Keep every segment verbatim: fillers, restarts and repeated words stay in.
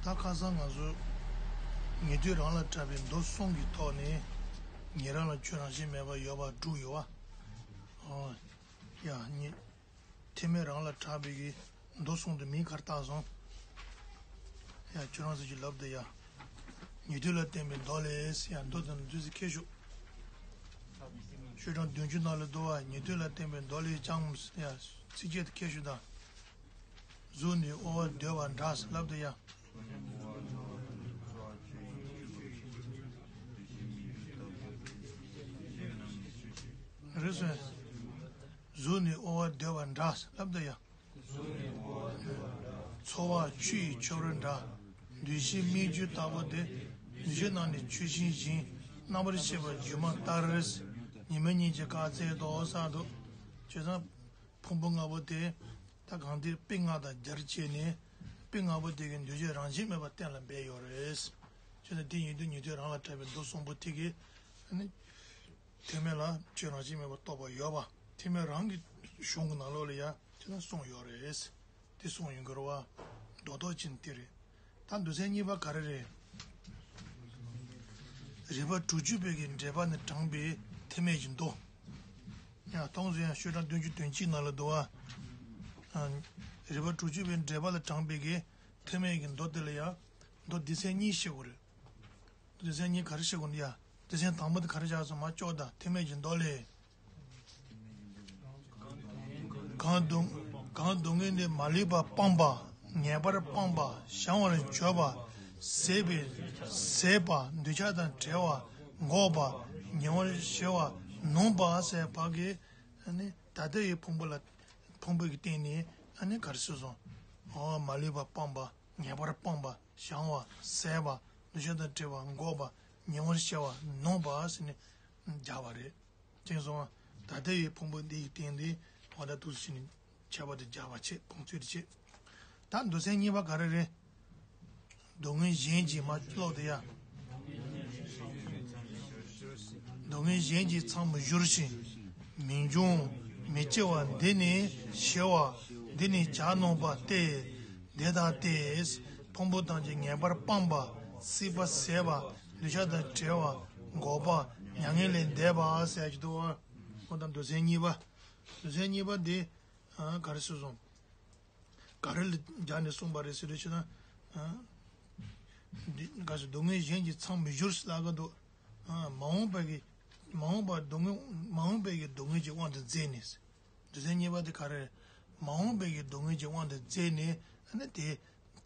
ད་ཁ་སང་ང་ཚོ་ཉན་ཐོས་རང་ལ་གྲགས་པའི་མདོ་གསུམ་གྱི་ཐོག་ནས་ཉན་རང་ལ་ཆོས་རང་བཞིན་མེད་པར་ཡོད་པ་དྲུག་ཡོད་པ། ཨོ། ཡ་ཉན། ཐེག་དམན་རང་ལ་གྲགས་པའི་གི་མདོ་གསུམ་དུ་མིང་ག་རེ་བཏགས་སོང་། ཡ་ཁྱོད་རང་ཚོ་ཅིག་ལབ་དང་ཡ། ཉན་ཐོས་ལ་བརྟེན་པའི་མདོ་ལས། ཡ་མདོ་དང་འདུས་སའི་ཁྱད་ཞུགས། ཤོག་གྲངས་བདུན་ཅུ་ནང་ལ་འདུག་པ། ཉན་ཐོས་ལ་བརྟེན་པའི་མདོ་ལས་ཀྱང་། ཡ་ཚིགས་བཅད་དུ་ཁྱད་ཞུགས་དང་། གཟུགས་ནི་དབུལ་བར་འདོད་པ་འདྲ། ལབ་དང་ཡ། རེད་སོང་། གཟུགས་ནི་དབུལ་བར་འདོད་པ་འདྲ། ལབ་དང་ཡ། འཚོ་བ་ཆུ་ཡི་ཆུ་རོལ་འདྲ། འདུ་ཤེས་སྨིག་རྒྱུ་ལྟ་བུ་སྟེ། འདུ་ཤེས་རྣམས་ནི་ཆུ་ཤིང་བཞིན། རྣམ་པར་ཤེས་པ་སྒྱུ་མ་ལྟར། ཉི་མ་ཉིད་ཀྱིས་བཀག་སྩལ་ཏོ། གསུངས་འདུག་བྱས་ཙང་ཕུང་པོ་ལྔ་པོ་དེ། ད་གང་དེ་དཔེ་ལྔ་དང་སྦྱར་བྱས་ནས། དཔེ་ལྔ་པོ་དེ་གི་འདུ་ཤེས་རང་བཞིན་མེད་པ་གཏན་ལ་འབེབས་ཡོད་རེད། བྱས་ཙང་དེ་ཡིན་དུས་ཉན་ཐོས་རང་ལ་གྲགས་པའི་མདོ་གསུམ་པོ་དེ་གི། ཨ་ནི། ཐེག་དམན་ལ་ཆོས་རང་བཞིན་མེད་པར་རྟོགས་པ་ཡོད་པ། ཐེག་དམན་རང་གི་གཞུང་གི་ནང་ལོགས་ལ་ཡང་དེ་ལ་གསུངས་ཡོད་རེད། དེ་གསུངས་ཡོང་གི་རེད་བ། རྡོག་རྡོག་ཅན་དེ་རེད། ད་མདོ་ཚན་གཉིས་པ་ག་རེ་རེད། རིགས་པ་དྲུག་ཅུ་པའི་གི་འགྲེལ་པ་ནས་དྲངས་པའི་ཐེག་དམན་གྱི་མདོ། ཡང་མཐོང་ཟིན་ཡང་ཤོག་གྲངས་བདུན་ཅུ་དོན་གཅིག་ནང་ལ་འདུག་བ། རིགས་པ་དྲུག་ཅུ་པའི་འགྲེལ་པ་ལ་དྲངས་པའི་གི་ཐེག་དམན་གྱི་མདོ་དེ་ལ་ཡང་མདོ་སྡེ་ཚན་གཉིས་བཤད་དགོས་རེད། སྡེ་ཚན་གཉིས་ག་རེ་བཤད་དགོས་འདུག་ཡ། སྡེ་ཚན་དང་པོ་དེ་ག་རེ་བཞག་སོང་། མ་ལྕོགས་དང་ཐེག་དམན་གྱི་མདོ་ལས། གང་སྡུག་གང་སྡུག་བསྔལ་འདི་མ་ལུས་པ་སྤངས་པ། ངེས་པར་སྤངས་པ། བྱང་བར་བརྗོད་པ། ཟད་པའི་ཟད་པ། འདོད་ཆགས་དང་བྲལ་བ། འགོག་པ། ཉེ་བར་ཞི་བ། ནུབ་པ་ཟེར་བ་གི། ཨ་ནི་ད་ལྟ་ཡི་ཕུང་པོ་ལ། ཕུང་པོ་གི་སྟེང་ནས་ཨ་ནི་ག་རེ་ཟེར་སོང་། ཨོ་མ་ལུས་པ་སྤངས་པ། ངེས་པར་སྤངས་པ། བྱང་བ། ཟད་པ། འདོད་ཆགས་དང་བྲལ་བ། འགོག་པ། ཉེ་བར་ཞི་བ། ནུབ་པ་ཟེར་ནས་སྦྱར་བ་རེད། ཅེས་སོང་། ད་ལྟ་ཡི་ཕུང་པོ་འདི་ཡི་སྟེང་དུ་འོ་ད་འདུག་སེ་བྱས་ནས་ཁྱད་པར་དུ་སྦྱར་བ་བྱེད། ཕུང་ཚུལ་དུ་བྱེད། ད་མདོ་ཚན་གཉིས་པ་ག་རེ་རེད། སྡུག་བསྔལ་གཞན་གྱིས། མ་ལྕོགས་དང་ཡ། སྡུག་བསྔལ་གཞན་གྱིས་མཚམས་སྦྱོར་ཞིང་། མི་འབྱུང་མི་སྐྱེ་བ། འདི་ནི་ཞི་བ། འདི་ནི་བྱ་ནུབ་པ་སྟེ། འདི་ལྟ་སྟེ། ཕུང་པོ་ཐམས་ཅད་ངེས་པར་སྤངས་པ། སྲིད་པ་ཟད་པ། འདོད་ཆགས་དང་བྲལ་བ། འགོག་པ། མྱ་ངན་ལས་འདས་པ་ཟེར་གྱི་འདུག་པ། འོ་ད་མདོ་ཚན་གཉིས་པ། མདོ་ཚན་གཉིས་པ་འདི། ཨ། ག་རེ་ཟེར་སོང་། ག་རེ་ལ་སྦྱར་ནས་གསུངས་པ་རེད་ཟེར་དུས་ཕྱིན་ན། ཨ། འདི་ག་ཚོད་སྡུག་བསྔལ་གཞན་གྱིས་མཚམས་མི་སྦྱོར་ཟེར་ལབ་ཀྱི་འདུག་ཨ། མ་འོངས་པའི་གི། མ་འོངས་པ་སྡུག་བསྔལ། མ་འོངས་པའི་གི་སྡུག་བསྔལ་གྱི་དབང་དུ་མཛད་ནས། མདོ་ཚན་གཉིས་པ་དེ་ག་རེ་རེད། མ་འོངས་པའི་གི་སྡུག་བསྔལ་གྱི་དབང་དུ་མཛད་ནས། ཨ་ནི་དེ་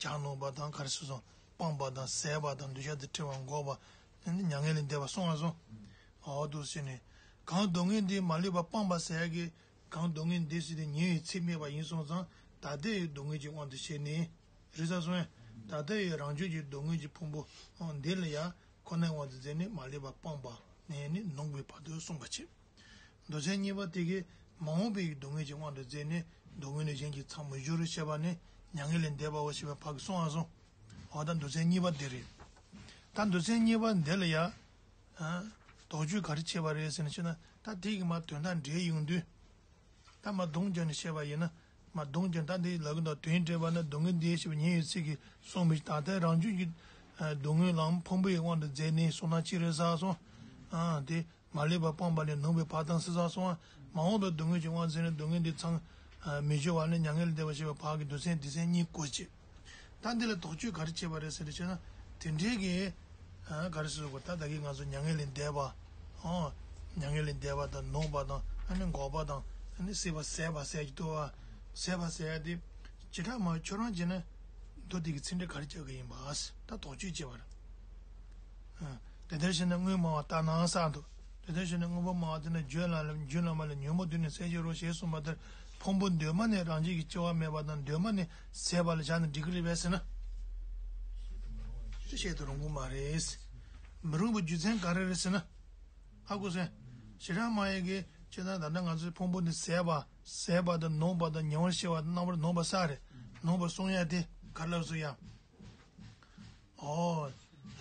བྱ་ནུབ་པ་དང་། ག་རེ་ཟེར་སོང་། སྤངས་པ་དང་། ཟད་པ་དང་། འདོད་ཆགས་དང་བྲལ་བ། འགོག་པ། ཨ་ནི་མྱ་ངན་ལས་འདས་པ་གསུངས་པ་སོང་། འོ་འདུག་སེ་བྱས་ནས། གང་སྡུག་བསྔལ་འདི་མ་ལུས་པ་སྤངས་པ་ཟེར་ཡ་གི། གང་སྡུག་བསྔལ་འདི་ཟེར་དུས་ཉེ་བའི་ཚིག་སྨྲས་པ་ཡིན་སོང་ཙང་། ད་ལྟ་ཡི་སྡུག་བསྔལ་གྱི་དབང་དུ་བྱས་ནས། རེད་ས་སོང་ཡ། ད་ལྟ་ཡི་རང་བྱུང་གི་སྡུག་བསྔལ་གྱི་ཕུང་པོ་འདི་ལ་ཡ་ཁོ་ནའི་དབང་དུ་མཛད་ནས་མ་ལུས་པ་སྤངས་པ་ནས་ནི་ནུབ་པའི་བར་དུ་གསུངས་པ་བྱེད། མདོ་ཚན་གཉིས་པ་དེ་གིས་མ་འོངས་པའི་སྡུག་བསྔལ་གྱི་དབང་དུ་མཛད་ནས། སྡུག་བསྔལ་ནི་གཞན་གྱིས་མཚམས་མི་སྦྱོར་ཞེས་པ་ནས་མྱ་ངན་ལས་འདས་པའོ་ཞེས་པའི་བར་གྱི་གསུངས་པ་སོང་། འོ་ད་མདོ་ཚན་གཉིས་པ་འདི་རེད། ད་མདོ་ཚན་གཉིས་པ་འདི་ལ་ཡ། ཨ། དོགས་གཅོད་ག་རེ་བྱས་པ་རེད་ཟེར་ནས་བཤད་ན། ད་དེ་གི་མ་དོན་དག་འགྲེལ་ཡོང་དུས། ད་མ་གདོང་བསྒྱུར་ནས་བཤད་པ་ཡིན་ན། མ་གདོང་བསྒྱུར། ད་འདི་ལབ་ཀྱི་འདུག་དོན་འགྲེལ་པ་ནི། སྡུག་བསྔལ་འདི་ཞེས་པའི་ཉེ་བའི་ཚིག་གིས་གསུངས་པའི། ད་ལྟའི་རང་བྱུང་གི་སྡུག་བསྔལ་ལའང་ཕུང་པོའི་དབང་དུ་མཛད་ནས་གསུངས་ན་ཅི་རེད་ཟེར་སོང་། ཨ། དེ་མ་ལུས་པ་སྤངས་པ་ནས་ནུབ་པའི་བར་དང་ཟེར་ས་སོང་། མ་འོངས་པའི་སྡུག་བསྔལ་གྱི་དབང་དུ་མཛད་ནས་སྡུག་བསྔལ་འདི་མཚམས་མི་སྦྱོར་བ་ནས་མྱ་ངན་ལས་འདས་པ་ཞེས་པའི་བར་གྱི་མདོ་ཚན་སྡེ་ཚན་གཉིས་བགོས་བྱས། ད་འདི་ལ་དོགས་གཅོད་ག་རེ་བྱས་པ་རེད་ཟེར་དུས་ཕྱིན་ན། དེ་འདྲའི་གི། ཨ། ག་རེ་ཟེར་དགོས། ད་ད་གིན་ང་ཚོ་མྱ་ངན་ལས་འདས་པ། ཨོ། མྱ་ངན་ལས་འདས་པ་དང་། ནུབ་པ་དང་། ཨ་ནི་འགོག་པ་དང་། ཨ་ནི་སྲིད་པ་ཟད་པ་ཟེར་གྱི་འདུག་པ། ཟད་པ་ཟེར་ཡ་དེ། བྱེ་བྲག་སྨྲ་བས་ཁྱོད་རང་བྱས་ན་མདོ་དེ་གི་ཚིག་འགྲེལ་ག་རེ་རྒྱག་གི་ཡིན་པ། ད་དོགས་གཅོད་བྱས་པ་རེད། ཨ། དེ་ལྟར་བྱས་ན་སྔོན་སྨྲ་བ་ལྟར་ན་གསུངས་འདུག་དེ་ལྟར་བྱས་ན་སྔོན་སྨྲ་བ་ལྟར་ན། རྒྱུད་བླ་མ་ལ། རྒྱུད་བླ་མ་ལ་ཉོན་མོངས་བདུད་ནི་ཟད་བྱེད་རོ་ཞེས་གསུངས་པ་ལྟར། ཕུང་པོ་གདོད་མ་ནས་རང་བཞིན་གྱིས་སྐྱེ་བ་མེད་པ་དང་། གདོད་མ་ནས་ཟད་པ་ལ་བཞག་ན་འགྲིག་གི་རེད་པས་ཟེར་ན། དེ་བཤད་དུ་རུང་གི་མ་རེད། མི་རུང་བའི་རྒྱུ་མཚན་ག་རེ་རེད་ཟེར་ན། ཧ་གོ་སོང་། བྱེ་བྲག་སྨྲ་བ་གིས་བྱས་ན། ད་ལྟ་ང་ཚོའི་ཕུང་པོ་འདི་ཟད་པ། ཟད་པ་དང་ནུབ་པ་དང་ཉེ་བར་ཞི་བ་དང་རྣམ་པར་ནུབ་པ་ས་རེད། ནུབ་པ་གསུང་ཡ་དེ་ག་རེ་ལབ་སོང་ཡ། ཨོ།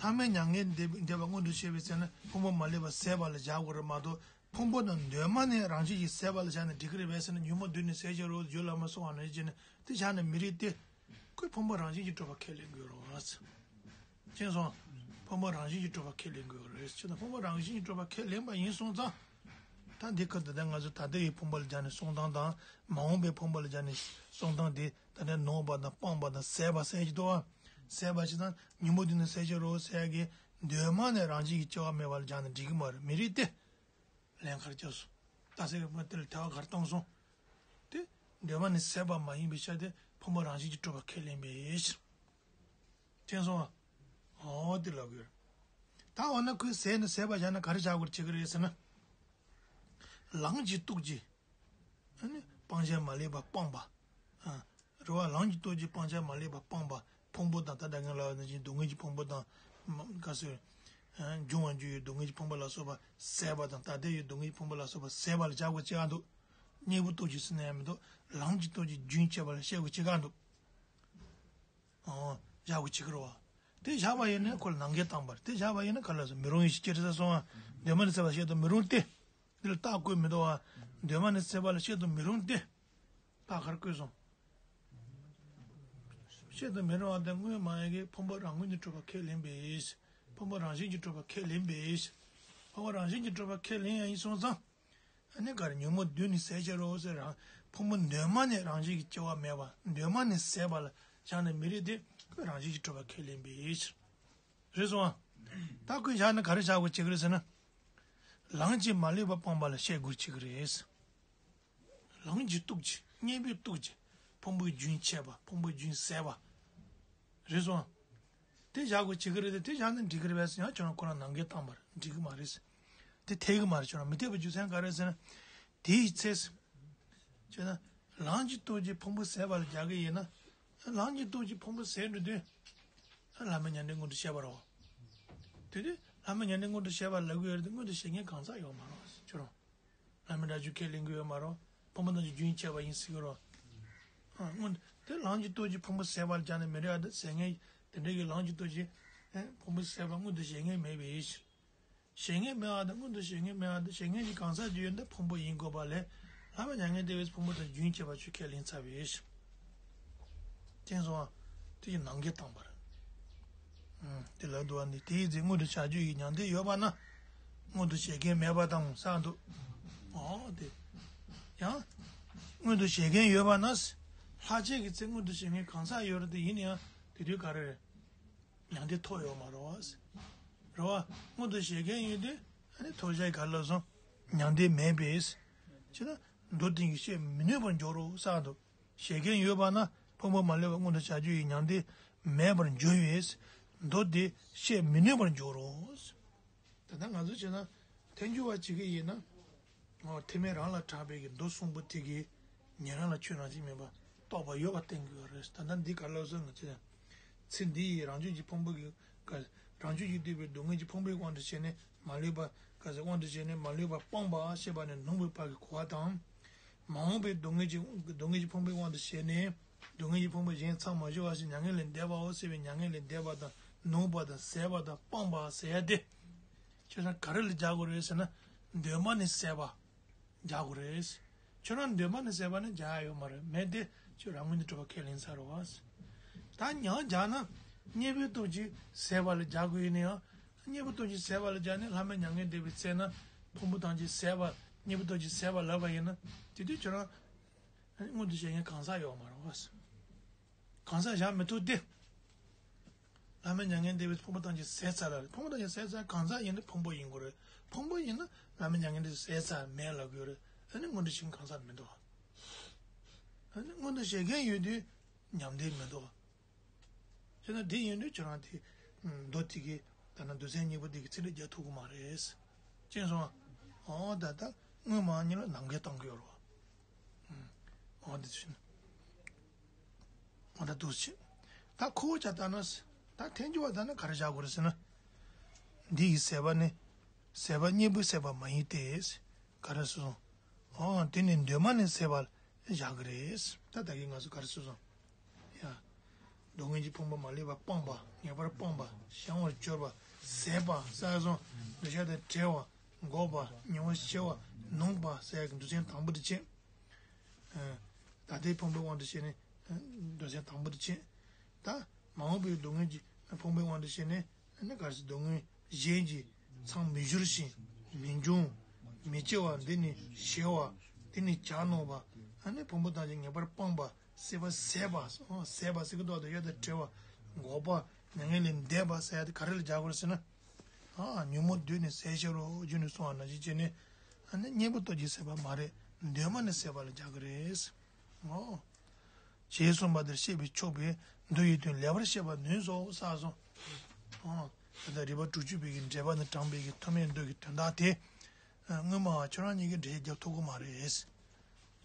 ལྷག་མེད་མྱ་ངན་འདས་པ་མངོན་དུ་བྱས་པའི་ཚེ་ན། ཕུང་པོ་མ་ལུས་པ་ཟད་པ་ལ་བཞག་དགོས་རེད་མ་གཏོགས། ཕུང་པོ་དང་གདོད་མ་ནས་རང་བཞིན་གྱིས་ཟད་པ་ལ་བཞག་ན་འགྲིག་གི་རེད་པས་ཟེར་ན། ཉོན་མོངས་བདུད་ནི་ཟད་བྱེད་རོ། རྒྱུད་བླ་མ་གསུངས་པ་ནང་བཞིན་བྱས་ན་དེ་བཞག་ན་མི་རིགས་ཏེ། ཁོས་ཕུང་པོ་རང་བཞིན་གྱིས་གྲུབ་པ་ཁས་ལེན་དགོས་རེད། མཁྱེན་སོང་། ཕུང་པོ་རང་བཞིན་གྱིས་གྲུབ་པ་ཁས་ལེན་དགོས་རེད། ཅེས་ན་ཕུང་པོ་རང་བཞིན་གྱིས་གྲུབ་པ་ཁས་ལེན་པ་ཡིན་སོང་ཙང་། ད་འདི་ཁ་ད་ལྟ་ང་ཚོ་ད་ལྟའི་ཕུང་པོ་ལ་སྦྱར་ནས་གསུང་སྟངས་དང་མ་འོངས་པའི་ཕུང་པོ་ལ་སྦྱར་ནས་གསུང་སྟངས་དེ་ད་ལྟ་ནོར་བ་དང་སྤངས་པ་དང་ཟད་པ་ཟེར་གྱི་འདུག་ཨ། ཟད་པ་ཞིག་དང་ཉོན་མོངས་དུས་ནི་ཟད་ཕྱིར་རོ་ཟེར་ཡ་གི་གདོད་མ་ནས་རང་བཞིན་གྱིས་སྐྱེ་བ་མེད་པ་ལ་སྦྱར་ནས་འགྲིག་གི་མ་རེད། མི་རིགས་ཏེ། ལན་ག་རེ་བརྒྱབ་སོང་། རྟགས་གསལ་གྱི་ཕུང་པོ་དེ་ལ་ཐལ་བ་ག་རེ་བཏང་སོང་། དེ་གདོད་མ་ནས་ཟད་པ་མ་ཡིན་པའི་ཆ་དེ་ཕུང་པོ་རང་བཞིན་གྱིས་གྲུབ་པ་ཁས་ལེན་པའི་ཕྱིར། མཁྱེན་སོང་ཨ། འོ་དེ་ལབ་དགོས། ད་འོ་ན་ཁོས་ཟད་ནས་ཟད་པ་བཞག་ན་ག་རེ་བཞག་དགོས་བྱེད་ཀྱི་རེད་ཟེར་ན། ལམ་གྱི་སྟོབས་ཀྱིས། ཨ་ནི་སྤང་བྱ་མ་ལུས་པ་སྤངས་པ། ཨ། རེད་བ། ལམ་གྱི་སྟོབས་ཀྱིས་སྤང་བྱ་མ་ལུས་པ་སྤངས་པ། ཕུང་པོ་དང་ད་ལྟ་ངས་ལབ་པ་ནང་བཞིན་སྡུག་བསྔལ་གྱི་ཕུང་པོ་དང་། མ་ག་ཟེར། ཨ། འབྱུང་བར་འགྱུར་བའི་སྡུག་བསྔལ་གྱི་ཕུང་པོ་ལ་སོགས་པ་ཟད་པ་དང་ད་ལྟའི་སྡུག་བསྔལ་གྱི་ཕུང་པོ་ལ་སོགས་པ་ཟད་པ་ལ་བཞག་དགོས་བྱེད་ཀྱི་འདུག་གཉེན་པོའི་སྟོབས་ཀྱིས་ཟེར་ན་ཡང་མི་འདུག་ལམ་གྱི་སྟོབས་ཀྱིས་རྒྱུན་ཆད་པ་ལ་བཤད་དགོས་བྱེད་ཀྱི་འདུག་ཨོ། བཞག་དགོས་བྱེད་ཀྱི་རེད་བ། དེ་བཞག་པ་ཡིན་ན་ཁོ་ལ་ནང་འགལ་བཏང་བ་རེད། དེ་བཞག་པ་ཡིན་ན་ག་ལ་སོང་མི་རུང་ཡིན་ཞེས་ཅི་རེད་ཟེར་སོང་ཨ། གདོད་མ་ནས་ཟད་པ་ལ་བཤད་དུ་མི་རུང་སྟེ། འདི་ལ་རྟགས་བཀོད་མི་འདུག་བ། གདོད་མ་ནས་ཟད་པ་ལ་བཤད་དུ་མི་རུང་སྟེ། རྟགས་ག་རེ་བཀོད་སོང་། བཤད་དུ་མི་རུང་བ་དེ་དངོས་མ་ཡིན་གྱི་ཕུང་པོ་རང་ངོས་ནས་གྲུབ་པ་ཁས་ལེན་པའི་ཕྱིར། ཕུང་པོ་རང་བཞིན་གྱིས་གྲུབ་པ་ཁས་ལེན་པའི་ཕྱིར། ཕུང་པོ་རང་བཞིན་གྱིས་གྲུབ་པ་ཁས་ལེན་ཡ་ཡིན་སོང་ཙང་། ཨ་ནི་ག་རེ་ཉོན་མོངས་དུས་ནི་ཟད་ཕྱིར་རོ་ཟེར་རང་ཕུང་པོ་གདོད་མ་ནས་རང་བཞིན་གྱིས་སྐྱེ་བ་མེད་པ་གདོད་མ་ནས་ཟད་པ་ལ་བཞག་ནས་མི་རིགས་དེ་ཁོས་རང་བཞིན་གྱིས་གྲུབ་པ་ཁས་ལེན་པའི་ཕྱིར། རེད་སོང་ཨ། ད་ཁོས་བཞག་ན་ག་རེ་བཞག་དགོས་བྱེད་ཀྱི་རེད་ཟེར་ན། ལམ་གྱི་མ་ལུས་པ་སྤངས་པ་ལ་བཤད་དགོས་བྱེད་ཀྱི་རེད། ལམ་གྱི་སྟོབས་ཀྱིས་གཉེན་པོའི་སྟོབས་ཀྱིས་ཕུང་པོའི་རྒྱུན་ཆད་པ་ཕུང་པོའི་རྒྱུན་ཟད་པ། རེད་སོང་ཨ། དེ་བཞག་དགོས་བྱེད་ཀྱི་རེད་དེ་དེ་བཞག་ན་འགྲིག་གི་རེད་པས་ཟེར་ཡང་ཁྱོད་རང་ཁོ་རང་ནང་འགལ་བཏང་བར་འགྲིག་གི་མ་རེད། དེ་འཐད་གི་མ་རེད། ཁྱོད་རང་མི་འཐད་པའི་རྒྱུ་མཚན་ག་རེ་ཟེར་ན། དེའི་ཚེ། ཁྱོད་ན། ལམ་གྱི་སྟོབས་ཀྱིས་ཕུང་པོ་ཟད་པ་ལ་རྒྱག་གི་ཡིན་ན། ལམ་གྱི་སྟོབས་ཀྱིས་ཕུང་པོ་ཟད་འགྲོ་དུས། ལྷག་མེད་མྱང་འདས་མངོན་དུ་བྱས་པ་རེད། དེ་དུས་ལྷག་མེད་མྱང་འདས་མངོན་དུ་བྱས་པ་ལབ་གི་ཡོད་རེད་དེ་མངོན་དུ་བྱེད་མཁན་གང་ཟག་ཡོད་མ་རེད་ཁྱོད་རང་། ལྷག་མེད་སྒྲ་གཅོད་ཁས་ལེན་གི་ཡོད་མ་རེད། ཕུང་པོ་ཐམས་ཅད་རྒྱུན་ཆད་པ་ཡིན་ཟེར་གི་རེད། ཨ་སྔོན་དེ་ལམ་གྱི་སྟོབས་ཀྱིས་ཕུང་པོ་ཟད་པར་སྦྱར་ནས་མི་རིགས་ཨ་དེ་ཟད་མཁན་དེ་འདྲ་གི་ལམ་གྱི་སྟོབས་ཀྱིས་ཨེ་ཕུང་པོ་ཟད་པ་མངོན་དུ་བྱེད་མཁན་མེད་པའི་ཕྱིར། བྱེད་མཁན་མེད་ཨ་དེ་མངོན་དུ་བྱེད་མཁན་མེད་ཨ་དེ་བྱེད་མཁན་གྱི་གང་ཟག་ཅིག་ཡོད་ན་ཕུང་པོ་ཡིན་དགོས་པ་ལས་ལྷག་མེད་མྱང་འདས་དེ་བས་ཕུང་པོ་དང་རྒྱུན་ཆད་པ་ཆོས་ཁས་ལེན་ཚར་བའི་ཕྱིར། མཁྱེན་སོང་ཨ། དེ་ཡི་ནང་འགལ་བཏང་བ་རེད། ཨུམ། དེ་ལ་འདུ་བ་ནི་དེའི་ཚེ་མངོན་དུ་བྱ་རྒྱུ་ཡི་མྱང་འདས་ཡོད་པ་ན། མངོན་དུ་བྱེད་མཁན་མེད་པ་དང་བསགས་འདུག་ཨོ་དེ། ཡང་། མངོན་དུ་བྱེད་མཁན་ཡོད་པ་ན། ལྷག་བཅས་ཀྱི་ཚེ་མངོན་དུ་བྱེད་མཁན་གང་ཟག་ཡོད་རེད་དེ་ཡིན་ཡང་དེ་དུས་ག་རེ་རེད། མྱང་འདས་ཐོབ་ཡོད་མ་རེད་བ། རེད་བ། མངོན་དུ་བྱེད་མཁན་ཡོད་དུས་ཨ་ནི་ཐོབ་བྱ་ག་ལ་སོང་། མྱང་འདས་མེད་པས། ཅེ་ན། མདོ་དེ་ཉིད་བཤད་མི་ནུས་པར་འགྱུར་རོ་བསགས་འདུག་བྱེད་མཁན་ཡོད་པ་ན་ཕུང་པོ་མ་ལུས་པ་མངོན་དུ་བྱ་རྒྱུ་ཡི་མྱང་འདས་མེད་པར་འགྱུར་བས། མདོ་དེ་བཤད་མི་ནུས་པར་འགྱུར་རོ། ད་ལྟ་ང་ཚོ་བྱས་ན་ཐལ་འགྱུར་བ་བྱེད་ཀྱི་ཡིན་ན། ཨོ་ཐེག་དམན་རང་ལ་གྲགས་པའི་གི་མདོ་གསུམ་པོ་དེ་གི་ཉན་རང་ལ་ཆོས་རང་བཞིན་མེད་པ་རྟོགས་པ་ཡོད་པ་བསྟན་གྱི་ཡོད་རེད། ད་ལྟ་འདི་ག་ལ་སོང་ང་ཚོས་ཚེ་འདི་ཡི་རང་རྒྱུད་ཀྱི་ཕུང་པོ་གི་ག་རང་རྒྱུད་ཀྱིས་བསྡུས་པའི་སྡུག་བསྔལ་གྱི་ཕུང་པོའི་དབང་དུ་བྱས་ནས་མ་ལུས་པ་ག་ཟེར་དབང་དུ་བྱས་ནས་མ་ལུས་པ་སྤངས་པ་ཞེས་པ་ནི་ནུབ་པའི་བར་གྱི་གོ་བ་དང་། མ་འོངས་པའི་སྡུག་བསྔལ་གྱི་སྡུག་བསྔལ་གྱི་ཕུང་པོའི་དབང་དུ་བྱས་ནས་སྡུག་བསྔལ་གྱི་ཕུང་པོ་གཞན་མཚམས་མ་སྦྱོར་བ་ཞིག་མྱ་ངན་ལས་འདས་པའོ་ཟེར་བའི་མྱ་ངན་ལས་འདས་པ་དང་ནུབ་པ་དང་ཟད་པ་དང་སྤངས་པ་ཟེར་ཡ་དེ། ཁྱེད་རང་ག་རེ་ལ་སྦྱར་དགོས་རེད་ཟེར་ན་གདོད་མ་ནས་ཟད་པ། རྒྱག་དགོས་རེད། ཁྱོད་རང་འདོད་མ་ནི་ཟད་པ་ནི་རྒྱག་ཡ་ཡོད་མ་རེད་མེད་དེ་ཁྱོད་རང་ངོས་ནས་གྲུབ་པ་ཁས་ལེན་ཚར་རོ། ད་ཡང་རྒྱག་ན་གཉེན་པོའི་སྟོབས་ཀྱིས་ཟད་པ་ལ་རྒྱག་དགོས་ཡིན་ན་ཡང་གཉེན་པོའི་སྟོབས་ཀྱིས་ཟད་པ་ལ་རྒྱག་ནས་ལྷག་མེད་མྱ་ངན་འདས་པའི་ཚེ་ན་ཕུང་པོ་ཐམས་ཅད་ཟད་པ་གཉེན་པོའི་སྟོབས་ཀྱིས་ཟད་པ་ལབ་པ་ཡིན་ན་དེ་དུས་ཁྱོད་རང་མངོན་དུ་བྱེད་མཁན་གང་ཟག་ཡོད་མ་རེད། གང་ཟག་བཞག་མི་ཐུབ་སྟེ། ལྷག་མེད་མྱ་ངན་འདས་པའི་ཕུང་པོ་ཐམས་ཅད་ཟད་ཚར་ལ་རེད། ཕུང་པོ་ཐམས་ཅད་ཟད་ཚར་གང་ཟག་ཡིན་ན་ཕུང་པོ་ཡིན་དགོས་རེད། ཕུང་པོ་ཡིན་ན་ལྷག་མེད་མྱ་ངན་འདས་ཟད་ཚར་མེད་ལབ་དགོས་རེད། ཨ་ནི་མངོན་དུ་བྱེད་མཁན་གང་ཟག་མི་འདུག་ཨ་ནི་མངོན་དུ་བྱེད་མཁན་ཡོད་དུས་ཉམས་ལྡན་མི་འདུག་བྱས་ན་དེ་ཡིན་དུས་ཁྱོད་རང་དེ་མདོ་དེ་གི་ད་ན་མདོ་ཚན་གཉིས་པོ་དེ་གི་ཚིག་འགྲེལ་རྒྱག་ཐུབ་ཀྱི་མ་རེད། མཁྱེན་སོང་ཨ། འོ་ད་ལྟ་དངོས་མ་ཉིད་ལ་ནང་འགལ་གཏོང་གི་ཡོད་རེད་བ། འོ་དེ་ཚོ་ཡིན། འོ་ད་འདུག་ཕྱིན། ད་ཁོ་བོ་ཅག་ལྟ་ན། ད་ཐལ་འགྱུར་བ་ལྟ་ན་ག་རེ་བཞག་དགོས་རེད་ཟེར་ན། འདི་ཡི་ཟད་པ་ནི། ཟད་པ་གཉེན་པོས་ཟད་པ་མ་ཡིན་ཏེ། ག་རེ་སོང་། འོ་དེ་ནི་འདོད་མ་ནི་ཟད་པ་བཞག་གི་རེད། ད་ད་གིན་ང་ཚོ་ག་རེ་སོང་སོང་། ཡ། སྡུག་བསྔལ་གྱི་ཕུང་པོ་མ་ལུས་པ་སྤངས་པ་ངེས་པར་སྤངས་པ་བྱང་བར་གྱུར་པ་ཟད་པ་ས་སོང་འདོད་ཆགས་དང་བྲལ་བ་འགོག་པ་མྱོང་བ་ཞི་བ་ནུབ་པ་ཟེར་ཡག་གི་མདོ་ཚན་དང་པོ་དེ་བྱས། ད་ལྟའི་ཕུང་པོའི་དབང་དུ་བྱས་ནས་མདོ་ཚན་དང་པོ་དེ་བྱས། ད་མ་འོངས་པའི་སྡུག་བསྔལ་གྱི་ ཕུང་པོའི་དབང་དུ་བྱས་ནས་ཨ་ནི་ག་རེ་ཟེར། སྡུག་བསྔལ་གཞན་གྱིས་མཚམས་མི་སྦྱོར་ཞིང་མི་འབྱུང་། མི་སྐྱེ་བ་འདི་ནི་ཞི་བ། འདི་ནི་བྱ་རྣམ་པ། ཨ་ནི་ཕུང་པོ་ཐམས་ཅད་ངེས་པར་སྤངས་པ། སྲིད་པ་ཟད་པ། ཟད་པ་ཟེར་གྱི་འདུག་པ་དང་ཡོད་དང་བྲལ་བ། འགོག་པ། མྱ་ངན་ལས་འདས་པ་ཟེར་ཡ་དེ་ག་རེ་ལ་སྦྱར་དགོས་རེད་ཟེར་ན། ཨ། ཉོན་མོངས་བདུད་ནི་བསལ་ཕྱིར་རོ། རྒྱུ་ནི་གསུངས་པ་ནང་བཞིན་བྱས་ནས། ཨ་ནི་གཉེན་པོ་སྟོབས་ཀྱིས་ཟད་པ་མ་རེད། འདུན་མ་ནི་ཟད་པ་ལ་སྦྱར་གྱི་རེད། ཨོ། ཞེས་གསུངས་པ་འདིར་བཤད་པས་ཆོག་པའི་མདོ་ཡི་དོན་ལེགས་པར་ཤེས་པར་ནུས་སོ། ཟེར་སོང་། ཨོ། ད་ལྟ་རིགས་པ་དྲུག་ཅུ་པའི་གི་འགྲེལ་པ་ནས་དྲངས་པའི་གི་ཐོགས་མེད་མདོ་གི་དོན་དག་དེ། ཨ། སྔོན་མ་ཁྱོད་རང་གཉིས་ཀྱིས་འགྲེལ་རྒྱབ་ཐུབ་ཀྱི་མ་རེད།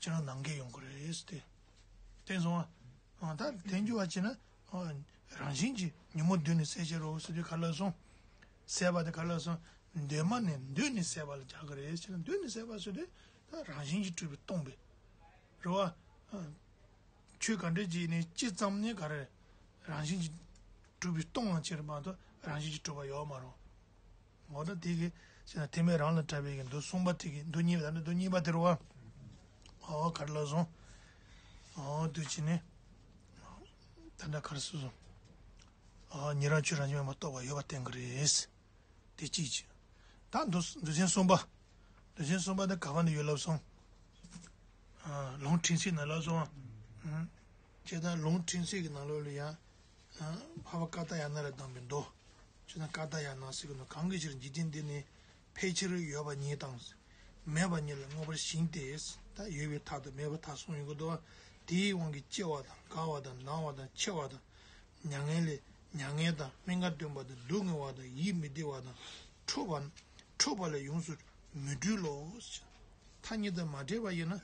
ཁྱེད་རང་ནང་འགལ་ཡོང་གི་རེད་དེ། དེ་སོང་ང་། ཨ། ད་དེ་འགྱུར་བ་བྱས་ན། ཨ། རང་བཞིན་གྱིས་ཉོན་མོངས་བདུད་ནི་བསལ་ཕྱིར་རོ་ཟེར་དུས་ག་ལ་སོང་། ཟད་པ་དེ་ག་ལ་སོང་། འདུན་མ་ནི་བདུད་ནི་ཟད་པ་ལ་སྦྱར་གི་རེད་ཟེར་ན། བདུད་ནི་ཟད་པ་ཟེར་དུས་ད་རང་བཞིན་གྱིས་གྲུབ་པས་སྟོང་པས། རེད་བ། ཨ། ཆོས་ག་འདྲ་ཅིག་ནི་ཅི་ཙམ་ནི་ག་རེ། རང་བཞིན་གྱིས་གྲུབ་པས་སྟོང་བ་ཕྱིར་མ་གཏོགས་རང་བཞིན་གྱིས་གྲུབ་པ་ཡོད་མ་རེད། འོ་ད་དེ་གི་ཟེར་ན་ཐེག་དམན་རང་ལ་གྲགས་པའི་གི་མདོ་གསུམ་པ་དེ་གི་མདོ་གཉིས་པ་དང་ནི་མདོ་གཉིས་པ་དེ་རེད་བ། ཨོ་ག་རེ་ལབ་སོང་། ཨོ་དུ་ཅི་ནི། ད་ལྟ་ག་རེ་ཟེར་སོང་། ཨོ་ཉན་རང་ཆོས་རང་བཞིན་མེད་པར་རྟོགས་པ་ཡོད་པར་བསྟན་གི་རེད། དེ་གཅིག་བྱས། ད་མདོ་མདོ་ཚན་གསུམ་པ། མདོ་ཚན་གསུམ་པ་དེ་ག་བ་ནས་ཡོད་ལབ་སོང་། ཨ། ལུང་ཕྲན་ཚེགས་ནས་ལབ་སོང་། ཨ། བྱས་ཙང་ལུང་ཕྲན་ཚེགས་ཀྱི་ནང་ལོགས་ལ་ཡང་། ཨ། འཕགས་པ་ཀ་ཏྱ་ཡ་ན་ལས་བརྩམས་པའི་མདོ། བྱས་ཙང་ཀ་ཏྱ་ཡ་ན་ཟེར་གྱི་འདུག་གང་གི་ཕྱིར་འཇིག་རྟེན་འདི་ནི་ཕལ་ཆེར་ཡོད་པ་ཉིད་དང་། མེད་པ་ཉིད་ལ་མངོན་པར་ཞེན་ཏེ། ད་ཡོད་པའི་མཐའ་དང་མེད་པའི་མཐའ་གསུངས་ཡོང་གི་འདུག་དེའི་དབང་གིས་སྐྱེ་བ་དང་རྒ་བ་དང་ན་བ་དང་འཆི་བ་དང་། མྱ་ངན་ལས་མྱ་ངན་དང་སྨྲེ་སྔགས་འདོན་པ་དང་སྡུག་བསྔལ་བ་དང་ཡིད་མི་བདེ་བ་དང་། འཁྲུགས་པ་འཁྲུགས་པ་ལས་ཡོངས་སུ་མི་གྲོལ་ལོ། ཐ་སྙད་དུ་མ་བྲལ་བ་ཡིན་ན།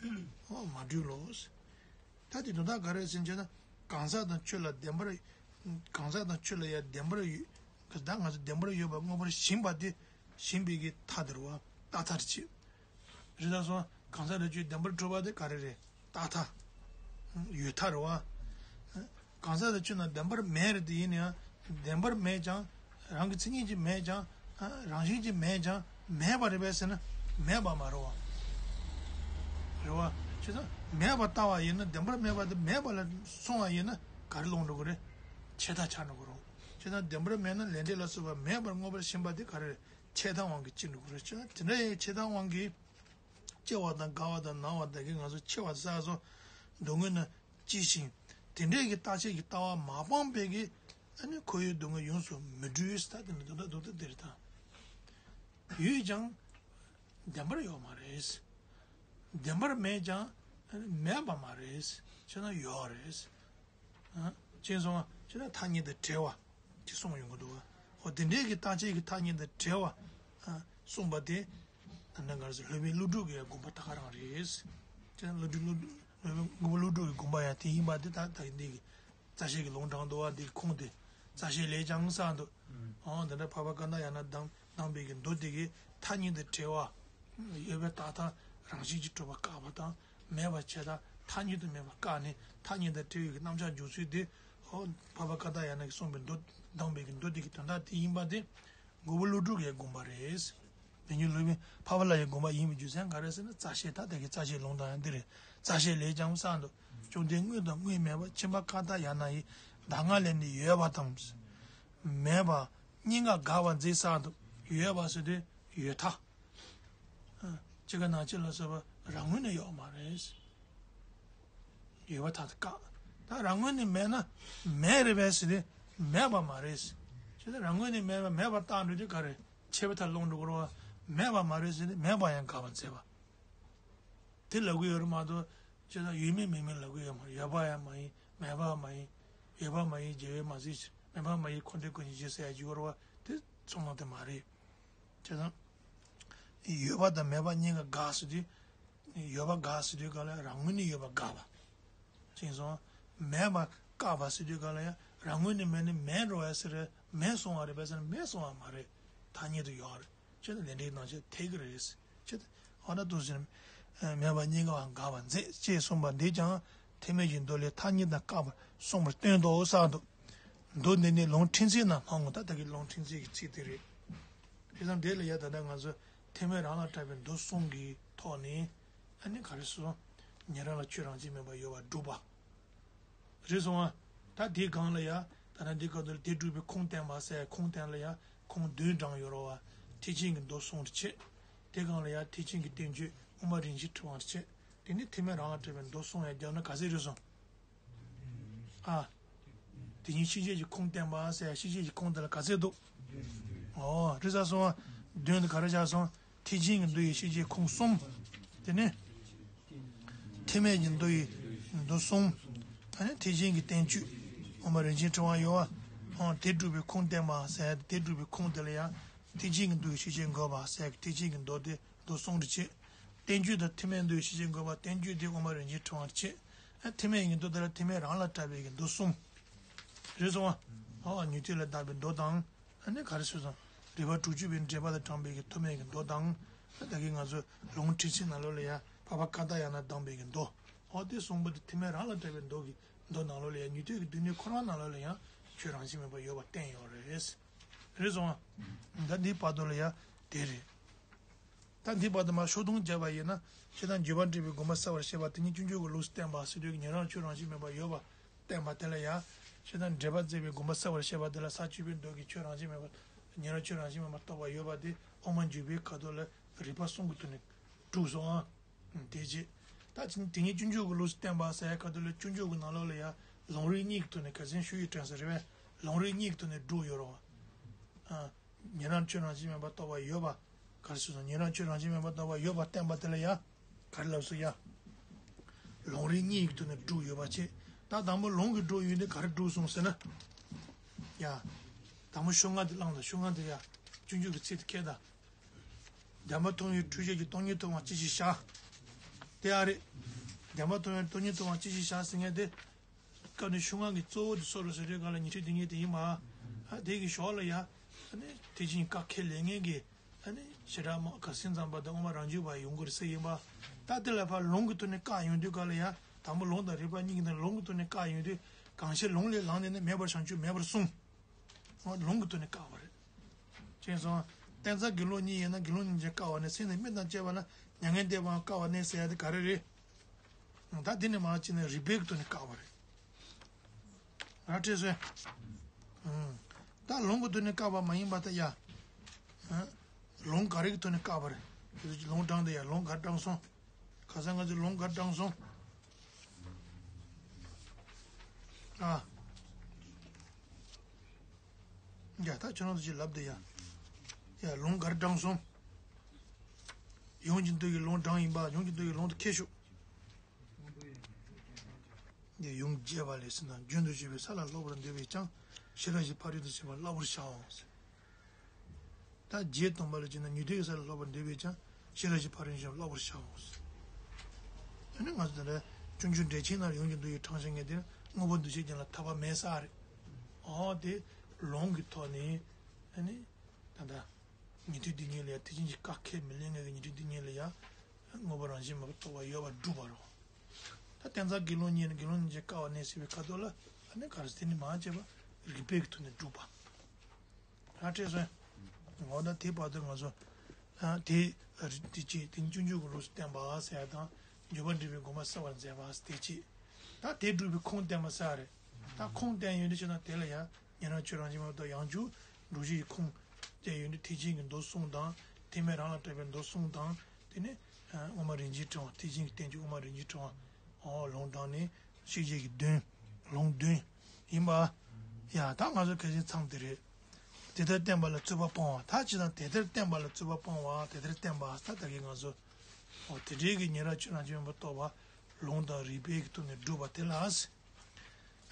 ཨོ་མ་གྲོལ་ལོ། ད་དེ་དོན་དག་ག་རེ་ཟེར་བྱས་ན། གང་ཟག་དང་ཆོས་ལ་བདེན་པར། གང་ཟག་དང་ཆོས་ལ་ཡང་བདེན་པར་ཡོད། ད་ང་ཚོ་བདེན་པར་ཡོད་པ་མངོན་པར་ཞེན་པ་དེ་ཞེན་པའི་གི་མཐའ་དེ་རེད་བ། རྟག་མཐའ་རེད་བྱས། རེད་ད་སོང་། གང་ཟག་དང་ཆོས་བདེན་པར་གྲུབ་པ་དེ་ག་རེ་རེད། རྟག་མཐའ། ཡོད་མཐའ་རེད་བ། གང་ཟག་དང་ཆོས་རྣམས་བདེན་པར་མེད་རེད་དེ། ཡིན་ན་ཡང་བདེན་པར་མེད་ཀྱང་། རང་གི་མཚན་ཉིད་ཀྱིས་མེད་ཀྱང་། རང་བཞིན་གྱིས་མེད་ཀྱང་། མེད་པ་རེད་པས་ཟེར་ན། མེད་པ་མ་རེད་བ། རེད་བ། བྱས་ཙང་མེད་པར་ལྟ་བ་ཡིན་ན། བདེན་པར་མེད་པ་དེ་མེད་པ་ལ་སོང་བ་ཡིན་ན་ག་རེ་ལོག་འགྲོ་གི་རེད། ཆད་མཐའ་ཆགས་འགྲོ་གི་རེད། བྱས་ཙང་བདེན་པར་མེད་ན་ལས་འབྲས་ལ་སོགས་པ་མེད་པར་མངོན་པར་ཞེན་པ་དེ་ག་རེ་རེད། ཆད་མཐའི་དབང་གིས་སྐྱེ་འགྲོ་གི་རེད། བྱས་ཙང་དེ་འདྲ་ཡི་ཆད་མཐའི་དབང་གིས། སྐྱེ་བ་དང་རྒ་བ་དང་ན་བ་དང་གི་ང་ཚོ་འཆི་བ་ཟེར་སོགས་སྡུག་བསྔལ་རྣམས་སྐྱེ་ཞིང་། དེ་འདྲའི་གི་རྟག་ཆད་ཀྱི་ལྟ་བ་མ་སྤངས་པའི་གི། ཨ་ནི་ཁོ་བོའི་སྡུག་བསྔལ་ཡོངས་སུ་མི་གྲོལ་ཟེར། ད་དེ་ནི་དོན་དག་རྡོག་རྡོག་དེ་རེད་ད། ཡོད་ཀྱང་བདེན་པར་ཡོད་མ་རེད། བདེན་པར་མེད་ཀྱང་མེད་པ་མ་རེད། བྱས་ན་ཡོད་རེད། ཨ། ཅེས་གསུངས་པ་ཅེས་ན་ཐ་སྙད་དུ་བྲལ་བ་ཅེས་གསུངས་ཡོང་གི་འདུག་བ། འོ་དེ་འདྲའི་གི་རྟག་ཆད་ཀྱི་ཐ་སྙད་དུ་བྲལ་བ། ཨ། གསུངས་པ་དེ། ད་ནང་ག་རེ་ཟེར། སློབ་དཔོན་ཀླུ་སྒྲུབ་ཀྱི་དགོངས་པ་ད་ག་རང་རེད། ཅེས་ན་ཀླུ་སྒྲུབ་ཀླུ་སློབ་དཔོན་མགོན་པོ་ཀླུ་སྒྲུབ་ཀྱི་དགོངས་པ་ཡང་དེ་ཡིན་པ་དེ། ད་ད་འདི་གི་རྩ་ཤེ་གི་ལུང་དྲངས་འདུག་བ། འདི་གི་ཁུངས་དེ་རྩ་ཤེ་ལས་ཀྱང་གསལ་འདུག་ཨོ་འདི་འདྲ་འཕགས་པ་ཀ་ཏྱ་ཡ་ན་དང་གནང་བའི་གི་མདོ་དེ་གི་ཐ་སྙད་དུ་བྲལ་བ། ཡོད་པའི་རྟག་མཐའ་རང་བཞིན་གྱིས་གྲུབ་པ་བཀག་པ་དང་། མེད་པ་ཆད་མཐའ་ཐ་སྙད་དུ་མེད་པ་བཀག་ནས་ཐ་སྙད་དུ་བྲལ་བའི་གི་རྣམ་གཞག་འཇོག་ཚུལ་དེ། ཨོ་འཕགས་པ་ཀ་ཏྱ་ཡ་ན་གིས་གསུངས་པའི་མདོ་གནང་བའི་གི་མདོ་དེ་གི་དོན་དག་དེ་ཡིན་པ་དེ། མགོན་པོ་ཀླུ་སྒྲུབ་ཀྱི་དགོངས་པ་རེད། དེ་ཉིད་སློབ་དཔོན་འཕགས་པ་ལྷ་ཡི་དགོངས་པ་ཡིན་པའི་རྒྱུ་མཚན་ག་རེ་ཟེར་ན། རྩ་ཤེ་ད་དེ་གི་རྩ་ཤེ་ལུང་དྲངས་ཡ་འདི་རེད། རྩ་ཤེ་ལས་ཀྱང་གསལ་འདུག་བཅོམ་ལྡན་དངོས་དང་དངོས་མེད་པ། ཁྱིམ་པ་ཀ་ཏྱ་ཡ་ན་ཡི་གདམས་ངག་ལས་ནི་ཡོད་པ་དང་། མེད་པ་གཉིས་ཀ་དགག་པར་མཛད་གསལ་འདུག་ཡོད་པ་ཟེར་དུས་ཡོད་མཐའ། ཨ། ཅི་ག་ནང་བཞིན་ལ་སོགས་པ་རང་ངོས་ནས་ཡོད་མ་རེད། ཡོད་པ་ཐ་དད་བཀག་ད་རང་ངོས་ནས་མེད་ན་མེད་རེད་པས་ཟེར་ཏེ་མེད་པ་མ་རེད། ཅེས་ད་རང་ངོས་ནས་མེད་པ་མེད་པར་བཏགས་འགྲོ་དུས་ག་རེ། ཆད་པའི་མཐའ་ལོག་འགྲོ་གི་རེད་བ། མེད་པ་མ་རེད་ཟེར་ཏེ་མེད་པ་ཡང་དགག་པར་མཛད་པ། དེ་ལབ་གི་ཡོད་རེད་མ་གཏོགས། ཅེས་ད་ཡོད་མེད་མེད་མིན་ལབ་གི་ཡོད་མ་རེད། ཡོད་པ་ཡང་མ་ཡིན། མེད་པ་མ་ཡིན། ཡོད་པ་མ་ཡིན། རྒྱལ་བས་མ་གཟིགས་ཕྱིར། མེད་པ་མ་ཡིན། འཁོར་འདས་ཀུན་གྱི་གཞི་ཟེར་ཡ་ཅིག་ཡོད་རེད་བ། དེ་ཚང་མ་དེ་མ་རེད། བྱས་ཙང་། ཡོད་པ་དང་མེད་པ་གཉིས་ཀ་དགག་ཟེར་དུས། ཡོད་པ་དགག་ཟེར་དུས་ག་ལ་རང་ངོས་ནས་ཡོད་པ་དགག་པ། ཅེས་སོང་། མེད་པ་བཀག་པ་ཟེར་དུས་ག་ལ་ཡང་རང་ངོས་ནས་མེད་ནས་མེད་འགྲོ་བ་ཟེར་རེད། མེད་སོང་བ་རེད་པས་ཟེར་ན་མེད་སོང་བ་མ་རེད། ཐ་སྙད་དུ་ཡོད་རེད། ཅེས་ནས་ལས་འབྲས་ནང་བཞིན་འཐད་ཀྱི་རེད། ཅེས་ཨ་ན་དུ་ཟེར། མེད་པ་གཉིས་ཀ་བ་དགག་པར་མཛད་ཅེས་གསུངས་པ་འདི་ཀྱང་ཐེག་དམན་གྱི་མདོ་ལས་ཐ་སྙད་དུ་བཀག་པར་གསུངས་པར་སྟོན་ཏོ་གསུངས་འདུག་མདོ་འདི་ནི་ལུང་ཕྲན་ཚེགས་རྣམས་སྨྲ་ངོ་། ད་ལྟ་གི་ལུང་ཕྲན་ཚེགས་ཀྱི་ཚིག་དེ་རེད། དེ་ཙམ་དེ་ལ་ཡ་ད་ལྟ་ང་ཚོ་ཐེག་དམན་རང་ལ་གྲགས་པའི་མདོ་གསུམ་གྱི་ཐོག་ནས་ཨ་ནི་ག་རེ་ཟེར། ཉན་རང་ལ་ཆོས་རང་བཞིན་མེད་པར་ཡོད་པར་སྒྲུབ་པ། རེད་སོང་ང་། ད་དེའི་སྒང་ལ་ཡ། ད་ནི་འདི་སྐབས་དུ་ལ་དེ་སྒྲུབ་པའི་ཁུངས་བསྟན་པ་ཟེར། ཁུངས་བསྟན་ལ་ཡང་ཁུངས་བདུན་དྲངས་ཡོད་རེད་བ། ཐེག་ཆེན་གྱི་མདོ་གསུམ་རེ་བྱས། དེ་སྒང་ལ་ཡང་ཐེག་ཆེན་གྱི་བསྟན་བཅོས་དབུ་མ་རིན་ཆེན་ཕྲེང་བ་རེ་བྱས། དེ་ནི་ཐེག་དམན་རང་ལ་སྤྲད་པའི་མདོ་གསུམ་ཡང་རྒྱབ་ན་ག་ཚད་རེད་སོང་། ཨ། དེ་ཉིད་ཤེས་བྱེད་ཀྱི་ཁུངས་བསྟན་པ་ཟེར། ཤེས་བྱེད་ཀྱི་ཁུངས་དེ་ལ་ག་ཚད་འདུག་ཨོ། རེད་ས་སོང་བ། བདུན་དེ་ག་རེ་བྱས་སོང་། ཐེག་ཆེན་གྱི་མདོ་ཡི་ཤེས་བྱེད་ཁུངས་གསུམ། དེ་ནས། ཐེག་དམན་གྱི་མདོ་ཡི་མདོ་གསུམ། ཨ་ནི་ཐེག་ཆེན་གྱི་བསྟན་བཅོས་དབུ་མ་རིན་ཆེན་ཕྲེང་བ་ཡོད་བ། ཨོ། དེ་སྒྲུབ་པའི་ཁུངས་བསྟན་པ་ཟེར། དེ་སྒྲུབ་པའི་ཁུངས་དེ་ལ་ཡང་ཐེག་ཆེན་གྱི་མདོ་ཡི་ཤེས་བྱེད་འགོད་པ་ཟེར། ཐེག་ཆེན་གྱི་མདོ་དེ་མདོ་གསུམ་རེ་བྱས། བསྟན་བཅོས་དང་ཐེག་དམན་མདོ་ཡི་ཤེས་བྱེད་འགོད་པ། བསྟན་བཅོས་དེ་དབུ་མ་རིན་ཆེན་ཕྲེང་བ་རེ་བྱས། ཨ། ཐེག་དམན་གྱི་མདོ་དེ་ལ་ཐེག་དམན་རང་ལ་སྤྲད་པའི་གི་མདོ་གསུམ། རེད་སོང་བ། ཨོ། ཉན་ཐོས་ལ་གདམས་པའི་མདོ་དང་། ཨ་ནི་ག་རེ་ཟེར་སོང་། རིགས་པ་དྲུག་ཅུ་པའི་འགྲེལ་པ་ལ་དྲངས་པའི་གི་ཐུགས་སྨོན་གྱི་མདོ་དང་། ད་གིན་ང་ཚོས་ལུང་ཁྲིད་ཆེན་ནང་ལོགས་ལ་ཡང་འཕགས་པ་ཀ་དག་ཡང་ན་གདམས་པའི་གི་མདོ། འོ་དེ་གསུམ་པོ་དེ་ཐེག་དམན་རང་ལ་སྤྲད་པའི་མདོ་གི་མདོ་ནང་ལོགས་ལ་ཡང་ཉན་ཐོས་ཀྱི་སྡེ་སྣོད་ཁོ་རང་ནང་ལོགས་ལ་ཡང་ཆོས་རང་བཞིན་མེད་པ་ཡོད་པ་བསྟན་ཡོད་རེད། རེད་སོང་ཨ། ད་འདི་བར་དུ་ལ་ཡང་དེ་རེད། ད་འདི་བར་དུ་མར་ཕྱོགས་སྡོམ་བརྒྱབ་པ་ཡིན་ན། སྤྱིར་བཏང་འགྱུར་བ་འབྲས་བུའི་དགོངས་པ་གསལ་བར་བཤད་པ་དེ་ཉིད་སྤྱོད་འཇུག་གི་ལུགས་སུ་བསྟན་པ་ཟེར་དུས་ཀྱི་ཉན་རང་ཆོས་རང་བཞིན་མེད་པ་ཡོད་པ་བསྟན་པ་དེ་ལ་ཡང་། སྤྱིར་བཏང་འགྲེལ་པ་མཛད་པའི་དགོངས་པ་གསལ་བར་བཤད་པ་དེ་ལ་ས་བཅུ་པའི་མདོ་གི་ཆོས་རང་བཞིན་མེད་པ། ཉན་རང་ཆོས་རང་བཞིན་མེད་པར་རྟོགས་པ་ཡོད་པ་དེ་དབུ་མ་འཇུག་པའི་ཁ་ཐོག་ལ་རིགས་པ་གསུམ་གྱི་ཐོག་ནས་གྲུབ་སོང་ཨ། དེ་རྗེས། ད་དེ་ནི་དེ་ཉིད་སྤྱོད་འཇུག་གི་ལུགས་སུ་བསྟན་པ་ཟེར་ཡ་ཁ་ཐོག་ལ་སྤྱོད་འཇུག་གི་ནང་ལོགས་ལ་ཡང་ལུང་རིགས་གཉིས་ཀྱི་ཐོག་ནས་ཁ་སང་ཞུ་ཡི་དྲན་ས་རེད་པས། ལུང་རིགས་གཉིས་ཀྱི་ཐོག་ནས་སྒྲུབ་ཡོད་རེད་བ། ཨ། ཉན་རང་ཆོས་རང་བཞིན་མེད་པར་རྟོགས་པ་ཡོད་པ། ག་རེ་ཟེར་སོང་། ཉན་རང་ཆོས་རང་བཞིན་མེད་པར་རྟོགས་པ་ཡོད་པ་བསྟན་པ་དེ་ལ་ཡ། ག་རེ་ལབ་སོང་ཡ། ལུང་རིགས་གཉིས་ཀྱི་ཐོག་ནས་སྒྲུབ་ཡོད་པ་བྱས། ད་དང་པོ་ལུང་གིས་སྒྲུབ་ཡོད་དེ་ག་རེ་སྒྲུབ་སོང་ཟེར་ན། ཡ། དང་པོ་ཤོ་ལྔ་དེ་བླངས་དང་། ཤོ་ལྔ་དེ་ཡ། སྤྱོད་འཇུག་གི་ཚིག་དེ་ཁས་དང་། བདེན་པ་མཐོང་བའི་འཁྲུལ་བྱེད་ཀྱི་སྟོང་ཉིད་མཐོང་བ་ཅི་ཞིག་བྱ། དེ་ཨ་རེད། བདེན་པ་མཐོང་བའི་སྟོང་ཉིད་མཐོང་བ་ཅི་ཞིག་བྱ་ཟེར་མཁན་དེ། སྐབས་ནས་ཤོ་ལྔ་གི་གཙོ་བོ་དེ་སོ་རུ་ཟེར་དུས་སྒང་ལ་ཉན་ཐོས་སྡེ་གཉིས་དེ་ཡིན་པ། ཨ། དེ་གི་ཞོར་ལ་ཡ། ཨ་ནི་དེ་བཞིན་བཀག་ཁས་ལེན་མཁན་གྱི། ཨ་ནི་བྱེ་བྲག་སྨྲ་བ་ག་སེང་ཙམ་པ་དང་དབུ་མ་རང་རྒྱུད་པ་ཡོང་གི་རེད་ཟེར་ཡིན་པ། ད་དེ་ལ་ཕར་ལུང་གི་ཐོག་ནས་བཀག་ཡོང་དུས་སྒང་ལ་ཡ། དང་པོ་ལུང་དང་རིགས་པ་གཉིས་ཀྱི་ནང་ལུང་གི་ཐོག་ནས་བཀག་ཡོང་དུས། གང་ཕྱིར་ལུང་ལས་ལངས་ནས་ནི་མེད་པར་བྱང་ཆུབ་མེད་པར་གསུངས། ལུང་གི་ཐོག་ནས་བཀག་པ་རེད། ཅེས་སོང་། བསྟན་རྩ་དགེ་སློང་གཉིས་ཡིན་ན་དགེ་སློང་གཉིས་ཀྱིས་བཀག་པ་ནི། སེམས་ནི་སྨིན་དང་བཅས་པ་ལ་མྱ་ངན་འདས་པའང་བཀག་པ་ནི་ཟེར་ཡ་དེ་ག་རེ་རེད། ད་དེ་ནི་མ་ཅི་ནས་རིགས་པའི་ཐོག་ནས་བཀག་པ་རེད། ར་ཁྲེ་སོན། ད་ལུང་གི་ཐོག་ནས་བཀག་པ་མ་ཡིན་པ་ད་ཡ། ལུང་ག་རེ་གི་ཐོག་ནས་བཀག་པ་རེད། ལུང་དྲངས་ཏེ་ཡ། ལུང་ག་རེ་དྲངས་སོང་། ཁ་སང་ང་ཚོས་ལུང་ག་རེ་དྲངས་སོང་། ཨ། ཡ། ད་ཁྱོད་རང་ཚོ་ཅིག་ལབ་དེ་ཡ། ཡ། ལུང་ག་རེ་དྲངས་སོང་། ཡོངས་ཀྱི་མདོ་ཡི་ལུང་དྲངས་ཡིན་པ། ཡོངས་ཀྱི་མདོ་ཡི་ལུང་དེ་ཁྱེར་ཤོག་ཡ། ཡུམ་རྒྱས་པ་ལས་ཟིན་དང་། རྒྱུན་དུ་ཞུགས་པའི་ས་ལ་སློབ་པར་འདོད་པས་ཀྱང་། ཤེས་རབ་ཀྱི་ཕ་རོལ་ཏུ་ཕྱིན་པ་བསླབ་པར་བྱའོ། ད་རྗེ་སྟོན་པ་ལ་བྱིན་ན་ཉན་ཐོས་ཀྱི་ས་ལ་སློབ་པར་འདོད་པས་ཀྱང་། ཤེས་རབ་ཀྱི་ཕ་རོལ་ཏུ་ཕྱིན་པ་བསླབ་པར་བྱའོ། ཨ་ནི་ང་ཚོ་ད་ལྟ་སྤྱོད་འཇུག་འགྲེལ་ཆེན་ནང་ཡོངས་ཀྱི་མདོ་ཡི་དྲངས་བཞག་མཁན་དེ་དངོས་པོ་འདུ་བྱེད་ཅན་ལ་ཐར་པ་མེད་ས་རེད། འོ་དེ་ལུང་གི་ཐོག་ནས་ཨ་ནི་ད་ལྟ་ཉན་ཐོས་སྡེ་གཉིས་ལ་ཡ། དེ་བཞིན་གྱི་བཀག་ཁས་མི་ལེན་མཁན་གྱི་ཉན་ཐོས་སྡེ་གཉིས་ལ་ཡ། དངོས་པོ་རང་བཞིན་མེད་པར་རྟོགས་པ་ཡོད་པར་སྒྲུབ་པ་རེད། ད་བསྟན་རྩ་དགེ་སློང་གཉིས་ནི་དགེ་སློང་གཉིས་ཀྱིས་བཀག་པ་ནི་ཟེར་བའི་ཁ་ཐོག་ལ། ཨ་ནི་ག་རེ་ཟེར། དེ་ནི་མ་བྱས་པ་རིགས་པའི་གི་ཐོག་ནས་སྒྲུབ་པ། ར་ཁྲེ་སོན། འོ་ད་དེ་བར་དུ་ང་ཚོ། ཨ། དེ་རིགས་དེ་གཅིག་དེ་སྤྱོད་འཇུག་གི་ལུགས་སུ་བསྟན་པ་ཟེར་ཡ་དང་། འགྱུར་བ་འབྲས་བུའི་དགོངས་པ་གསལ་བར་མཛད་པ་དེ་གཅིག་ད་དེ་སྒྲུབ་པའི་ཁུངས་བསྟན་པ་ཟེར་བ་རེད། ད་ཁུངས་བསྟན་ཡོང་དུས་ཕྱིར་ན་དེ་ལ་ཡང་ཉན་རང་ཆོས་རང་བཞིན་མ་གཏོགས། ཡང་འཇུག་སྒྲུབ་བྱེད་ཀྱི་ཁུངས་བསྟན་ཡོང་དུས་ཐེག་ཆེན་གྱི་མདོ་གསུམ་དང་། ཐེག་དམན་རང་ལ་སྤྲད་པའི་མདོ་གསུམ་དང་། དེ་ནས་དབུ་མ་རིན་ཆེན་ཕྲེང་བ། ཐེག་ཆེན་གྱི་བསྟན་བཅོས་དབུ་མ་རིན་ཆེན་ཕྲེང་བ། ཨོ། ལུང་དྲངས་ནས་ཤེས་བྱེད་ཀྱི་བདུན། ལུང་བདུན་ཡིན་པ། ཡ། ད་ང་ཚོ་གལ་ཆེན་ཚང་དེ་རེད། དེ་ལྟར་བསྟན་པ་ལ་རྩོད་པ་སྤོང་བ། ད་ཅི་དང་དེ་ལྟར་བསྟན་པ་ལ་རྩོད་པ་སྤོང་བ། དེ་ལྟར་བསྟན་པ་ད་ད་གིན་ང་ཚོ། ཨོ། དེ་འདྲའི་གི་ཉན་རང་ཆོས་རང་བཞིན་མ་གཏོགས་པ་ལུང་དང་རིགས་པའི་གི་ཐོག་ནས་སྒྲུབ་པ་དེ་ལ།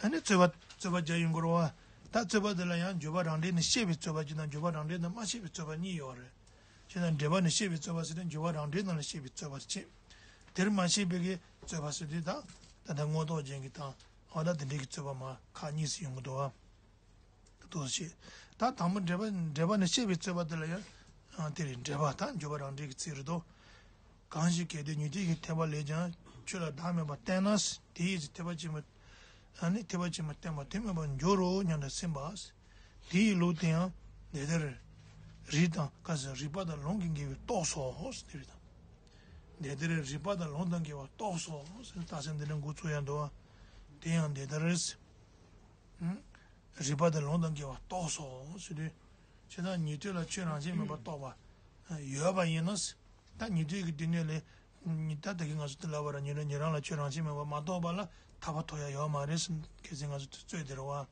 ཨ་ནི་རྩོད་པ་རྩོད་པ་རྒྱག་ཡོང་དགོས་རེད་བ། ད་རྩོད་པ་དེ་ལ་ཡང་འགྱུར་བ་རང་འགྲེལ་ནས་བཤད་པའི་རྩོད་པ་གཅིག་དང་། འགྱུར་བ་རང་འགྲེལ་ནས་མ་བཤད་པའི་རྩོད་པ་གཉིས་ཡོད་རེད། བྱས་ན་འགྲེལ་པ་ནས་བཤད་པའི་རྩོད་པ་ཟེར་ཏེ། འགྱུར་བ་རང་འགྲེལ་ནང་ལ་བཤད་པའི་རྩོད་པ་བྱས། དེར་མ་བཤད་པའི་གི་རྩོད་པ་ཟེར་དུས་ད་ད་ལྟ་མངོན་རྟོགས་རྒྱན་གྱི་དང་། འོ་ད་དེ་འདྲའི་གི་རྩོད་པ་མ་ཁག་གཉིས་སུ་ཡོང་གི་འདུག་བ། དོ་ཞེས། ད་དང་པོ་འགྲེལ་པ་འགྲེལ་པ་ནས་བཤད་པའི་རྩོད་པ་དེ་ལ་ཡང་། ཨ། དེ་རེད། འགྲེལ་པ་དང་འགྱུར་བ་རང་འགྲེལ་གྱི་ཚིག་རེད་དོ། གང་ཞིག་གལ་ཏེ་ཉན་ཐོས་ཀྱི་ཐེག་པ་ལས་ཀྱང་། ཆོས་ལ་བདག་མེད་པར་བསྟན་ན། དེའི་ཚེ་ཐེག་པ་ཆེན་པོ། ཨ་ནི་ཐེག་པ་ཆེན་པོ་བསྟན་པ་དོན་མེད་པར་འགྱུར་རོ་སྙམ་དུ་སེམས་པ། དེའི་ལུགས་དེ་ཡང་དེ་ལྟར་རིགས་དང་། ག་ཟེར། རིགས་པ་དང་ལུང་གིས་འགལ་བས་རྟོགས་སོ་ཟེར་དེ་རེད། དེ་ལྟར་རིགས་པ་དང་ལུང་དང་འགལ་བས་རྟོགས་སོ་ཟེར་རྟགས་གསལ་འདི་འདྲ་འགོ་ཚུགས་ཡ་འདུག་བ། དེ་ཡང་དེ་ལྟར། ཨུམ། རིགས་པ་དང་ལུང་དང་འགལ་བ་རྟོགས་སོ་ཟེར་དུས། བྱས་ཙང་ཉན་ཐོས་ལ་ཆོས་རང་བཞིན་མེད་པར་རྟོགས་པ་ཡོད་པ་ཡིན་ན། ད་ཉན་ཐོས་ཀྱི་སྡེ་སྣོད་ལས་ཉི་ད་ད་གིན་ང་ཚོ་དེ་ལབ་པ་ར་ཉན་རང་ལ་ཆོས་རང་བཞིན་མེད་པར་མ་རྟོགས་པ་ལ་ཐར་པ་ཐོབ་ཡ་ཡོད་མ་རེད་ཟེར། གལ་སྲིད་ང་ཚོ་དེ་རྩོད་དེ་རེད་བ།